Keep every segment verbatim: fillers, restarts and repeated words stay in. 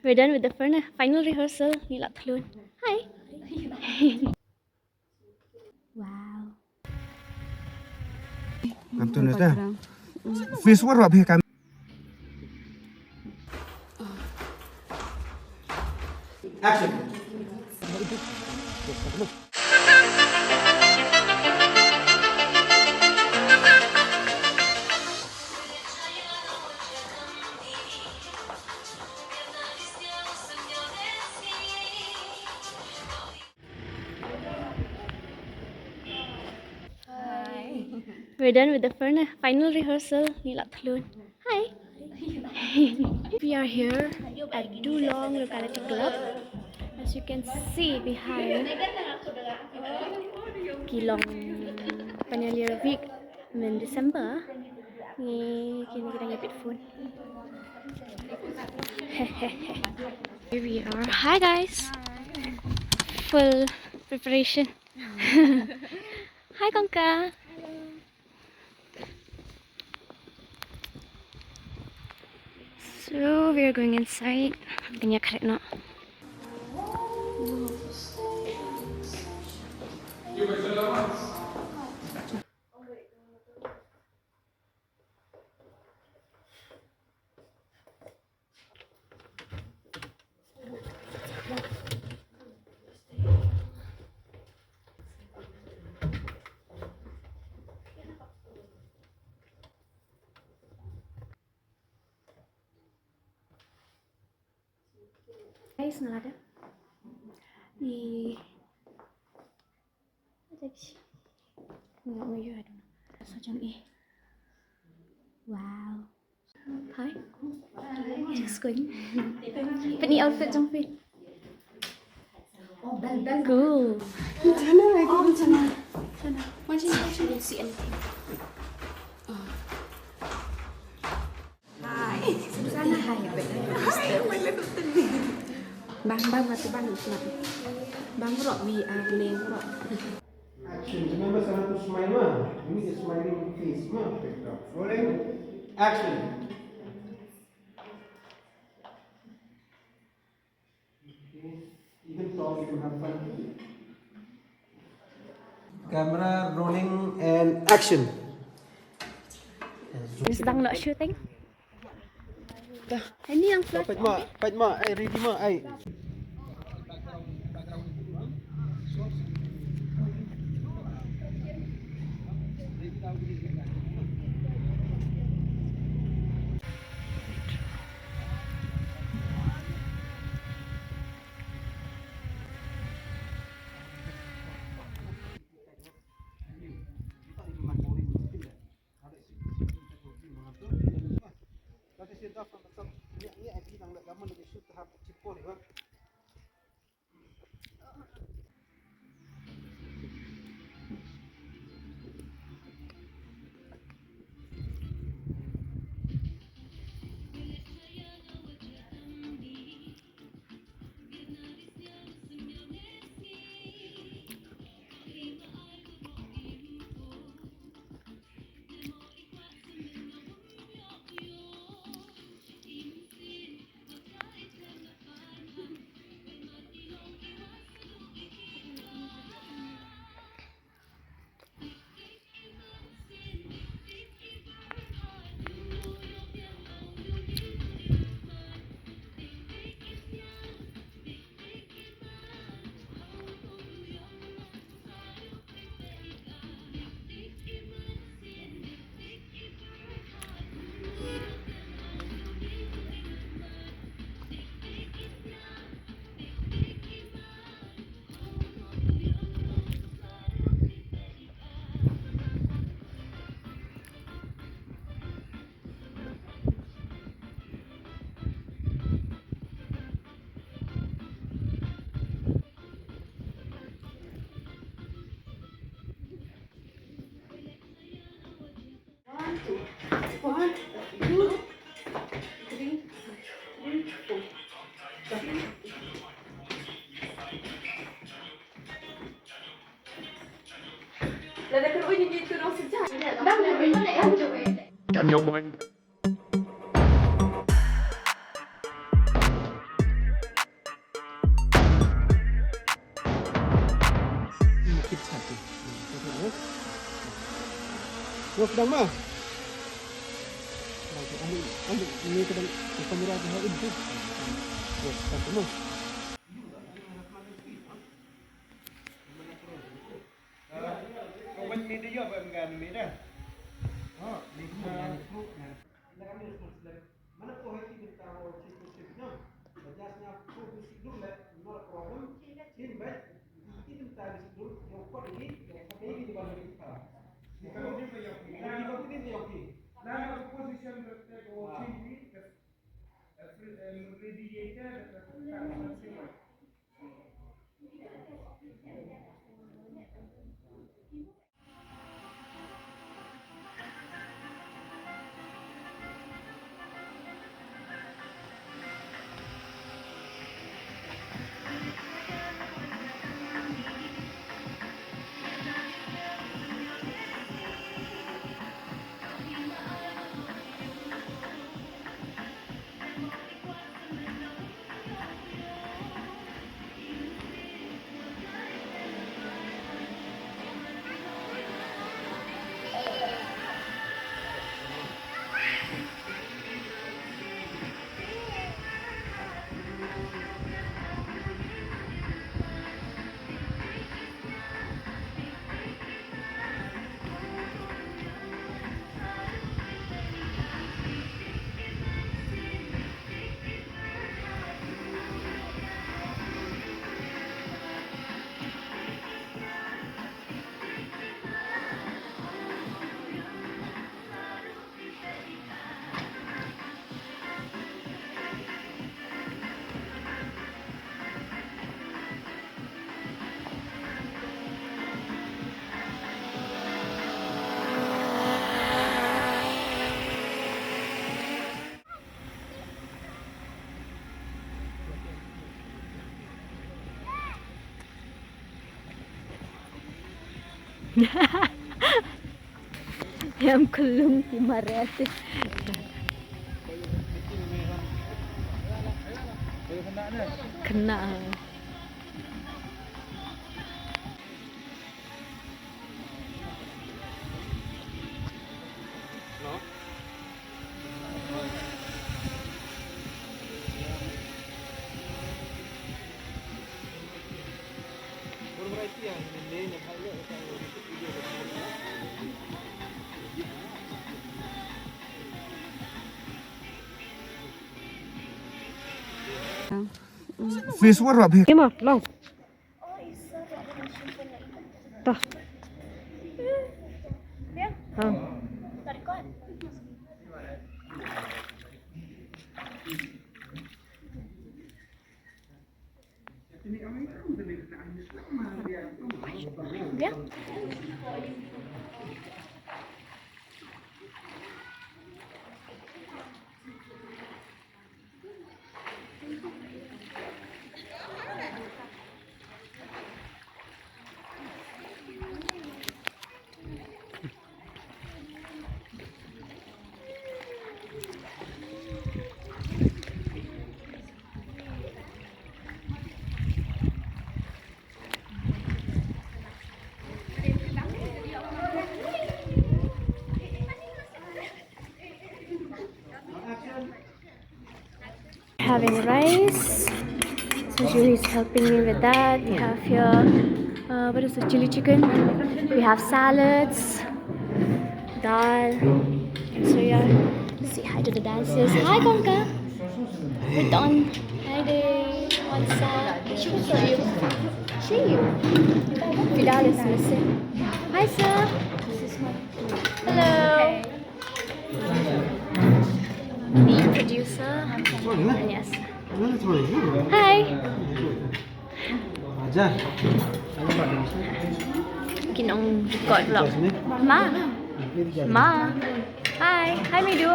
We're done with the fir-, final rehearsal. Ngi la khlun. Hi. Wow. Ngam tun dah. Face war wa bhi kam. Action. We're done with the fir-, final rehearsal. Ngi la khlun. Hi. We are here at Dulong Locality Club. As you can see behind, ki long pynïar week mynne December. Ngi, kine ki dang ïa peit phone. Here we are. Hi guys. Full preparation. Hi Kongka. So we are going inside. Kane ka khreh noh. Guys, nga la dep. Ïa. Nga, nga, I don't know. Sa jong i. Wow. Hi. Just going. Pynïar outfit jong phi. Cool. Sana, I think sana. Sana. Watch it, watch it. I didn't see anything. Oh. Hi. Sana, hi. Hi, my little thing. Bang, bang, bang, bang, bang. Bang roh, we are playing roh. Action. Remember, Sana, to smile, ma. You need a smiling face, ma. Rolling. Action. Camera rolling and action. Sedang nak shooting. Ini yang flash. Pait ma, pait ma, ai ready ma, ai. One, two, one, two, three, three, four. Lada ka ruh ngi tu dong sejak. Damn your mind. Yo, sedang mah. Ambil, ambil ni, sedang kamera tu, ha, ini tu. Yo, sedang mah. Em, khlung ki maret. Kena. Fish, what about here? Ima, long. Tah. Ha. Having rice. So Juhi is helping me with that. We have here, uh, what is the chili chicken? We have salads, dal. And so yeah, say hi to the dancers. Hi, Konka. We're done. Hi, Dave. What's up? Should we show you? Show you. Vidal is missing. Hi, sir. Hello. The producer. Yes. Hi. Kin ong record vlog. Ma. Ma. Hi. Hi, Midu.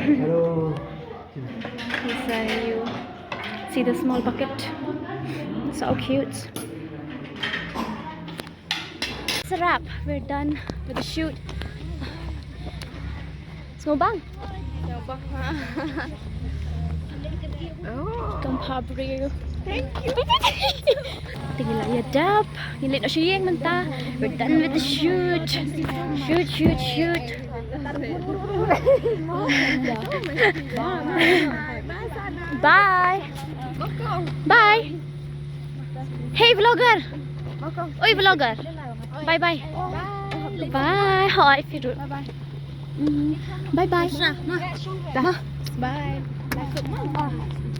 Hello. This, uh, you see the small bucket? So cute. It's a wrap. We're done with the shoot. Sngewbang. Sngewbang. Oh. Kam pha briew. Te ngi la ïa dep, ngi leit noh sha ïing mynta. We're done with the shoot. Shoot, shoot, shoot. Bye. Bye. Hey vlogger. Oi vlogger. Bye bye. Bye. Hi, Firut. Bye bye. Mm. Bye bye. Bye. Bye.